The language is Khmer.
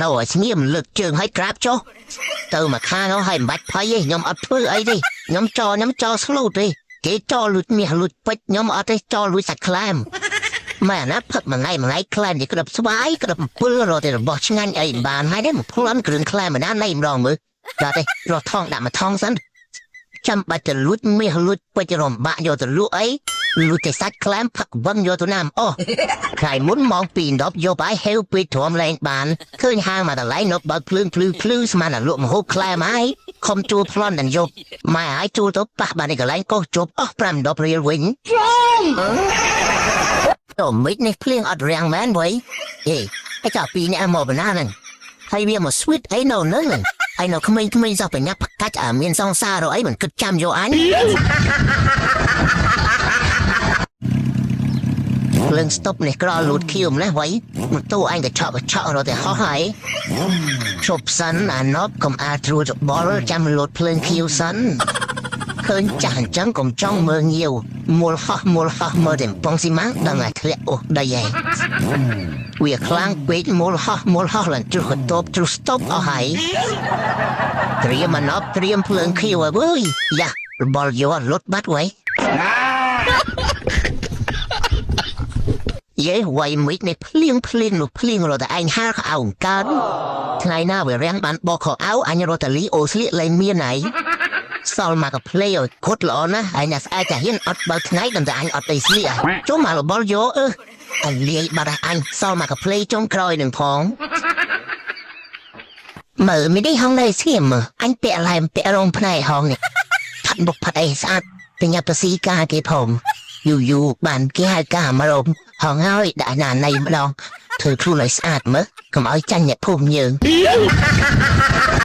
នៅឲ្យស្ងៀមលើកជើងឲ្យក្រាបចុះទៅមកខាងនោះឲ្យមិនបាច់ភ័យទេខ្ញុំអត់ធ្វើអីទេខ្ញុំចោខ្ញុំចោស្លូតទេគេចោលួចមាសលួចពេជ្រខ្ញុំអត់ទេចោលួចសាច់ក្លែមម៉ែណាផឹកមួយថ្ងៃមួយថ្ងៃក្លែមនេះក្តាប់ស្វាយក្តាប់អំពិលរត់តែរបស់ឆ្ងាញ់អីបានហើយទេមកផ្លន់គ្រឿងក្លែមណាណៃម្ដងមើលដល់ទេរត់ថងដាក់មកថងសិនចាំបាច់ទៅលួចមាសលួចពេជ្ររំបាក់យកទៅលក់អីលួចតែសាច់ក្លែមផឹកវឹងយកទៅណាមអូ ថ្ងៃមុនម៉ោង2:10យកបាយហេវពីទ្រាំលែងបានឃើញហាងមកតម្លៃនៅបើកភ្លើងភ្លឺភ្លឺស្មានតែលក់ម្ហូបក្លែមហើយខំជួលប្លន់ដល់យប់ម៉ែឲ្យជួលទៅប៉ះបានឯកន្លែងកោសជប់អស់5 10រៀលវិញទៅមិចនេះភ្លៀងអត់រាំងមែនវ៉ៃហេឯចៅពីរនាក់មកបណ្ណាហ្នឹងហើយវាមកស្វីតអីនៅនឹងហ្នឹងហើយនៅក្មេងៗសោះបញ្ញាប់ផ្កាច់អាមានសង្សាររអីមិនគិតចាំយកអញ ភ្លើងស្តុបនេះក្រលូតខៀវម្លេះវ៉ៃម៉ូតូអញក៏ឆក់ក៏ឆក់រត់តែហោះហើយឈប់សិនអាណប់កុំអាលត្រួតច្បល់ចាំលូតភ្លើងខៀវសិនឃើញចាស់អញ្ចឹងកុំចង់មើលងាវមូលហោះមូលហោះមើលតែកំពង់ស៊ីម៉ាំងដឹងតែធ្លាក់អូសដីហើយវាខ្លាំងពេកមូលហោះមូលហោះឡើងជ្រុះកតបជ្រុះស្តុបអស់ហើយត្រៀមអាណប់ត្រៀមភ្លើងខៀវហើយវើយយ៉ារបល់យកលុតបាត់វ៉ៃ យេវ៉ៃមិចនេះភ្លៀងភ្លៀងនោះភ្លៀងរត់តែឯងហាលខោអកើតថ្ងៃណាវារាំងបានបោកខោអៅអញរត់តែលីអូស្លៀកលែងមានហើយសល់មកកាផ្លេឲ្យខុតល្អណាស់ហើយណាស្អែកតែហ៊ានអត់បើថ្ងៃដល់តែអញអត់អីស្លៀកចុះមករបល់យកអឺអញលាយបាត់ហើយអញសល់មកកាផ្លេចុងក្រោយនឹងផងមើលមិននេះហងនៅស្ងៀមមើលអញពាក់ឡែមពាក់រោមផ្នែកហងនេះផាត់បុកផាត់អីស្អាតបញ្ញាប់ទៅស៊ីការគេផងយូរយូរបានគេហៅការមករោមហងហើយដាក់ណាណៃម្ដងធ្វើខ្លួនឲ្យស្អាតមើលកុំឲ្យចាញ់អ្នកភូមិយើង